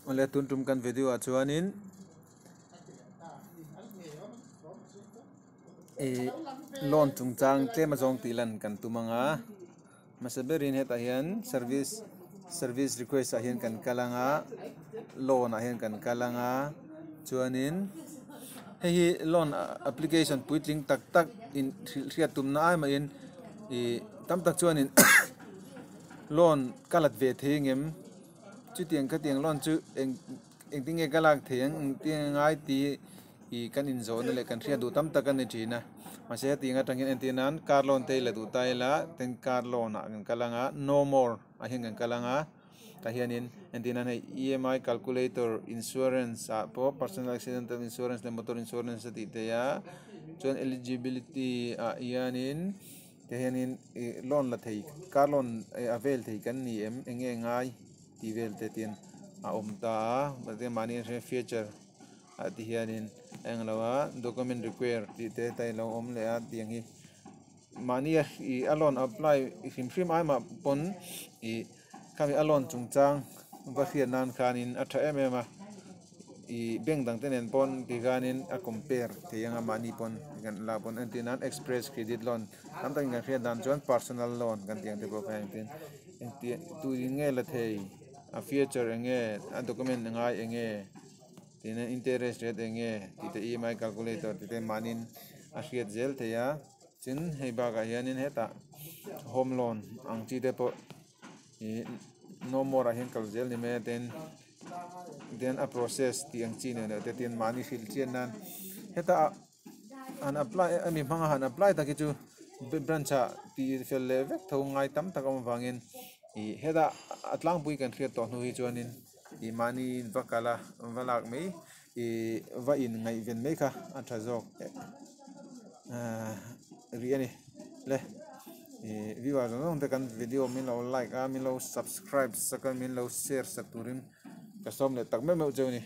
Awle tun tum kan video ah chuanin ih loan chungchang tlem a zawng tih lan kan tum ang a hmasa berin hetah hian service service request ah hian kan kal ang a loan ah hian kan kal ang a chuanin hei hi loan application puitling tak tak in hrilh hriat tumna ai mahin ih tam tak chuanin loan ka lat ve thei ang em. Chutiang khatiang loan chu eng engtin nge ka lak thei ang engtin nge ngai tih ih kan inzawhna leh kan hriat duh tam tak a ni thin a mahse hetiang atangin entir nan car loan te hi la duh ta ila tin car loan ah kan kal ang a no more ah hian kan kal ang a tah hianin entir nan hei EMI calculator insurance ah pawh personal accidental insurance leh motor insurance a tih theih a chuan eligibility ah hianin. Tah hianin ih loan la thei car loan a vel thei kan ni em eng nge ngai tih vel te tian a awm ta a mahse mahni a hre feature ah ti hianin a eng lo a document require tih te te alo awm leh a tiang hi mahni a ih a loan apply hrim hrim ai mah pawn ih khami a loan chungchang va hriat nan khanin a tha em em a. Ih bank dang te nen pawn ti khanin a compare thei anga mahni pawn kan lak pawn entir nan express credit loan tam takin kan hriat dan chuan personal loan kan tih ang te pawh kha engtin engti tuin nge la thei a feature eng nge a document ngai eng nge tina interest rate eng nge tih te EMI calculator tih te mahniin a hriat zel thei a tin hei bakah hianin hetah home loan ang chi te pawh ih no more ah hian kal zel ni mai a tin. Then a process tih ang chi nen leh te tin mahni hrilh chian nan heta han apply ami hmanga han apply tak hi chu branch ah tih fel leh vek tho ngai tam tak a awm avangin ih heta a tlangpui kan hriat tawh hnu hi chuanin ih mahni va kal a va lak mai ih va in ngaihven mai kha a tha zawk ahh rih a ni le. Ih viewer zawng zawng te kan video min lo like a min lo subscribe sak a min lo share sak turin ka sawm leh tak meuh meuh cheu a ni.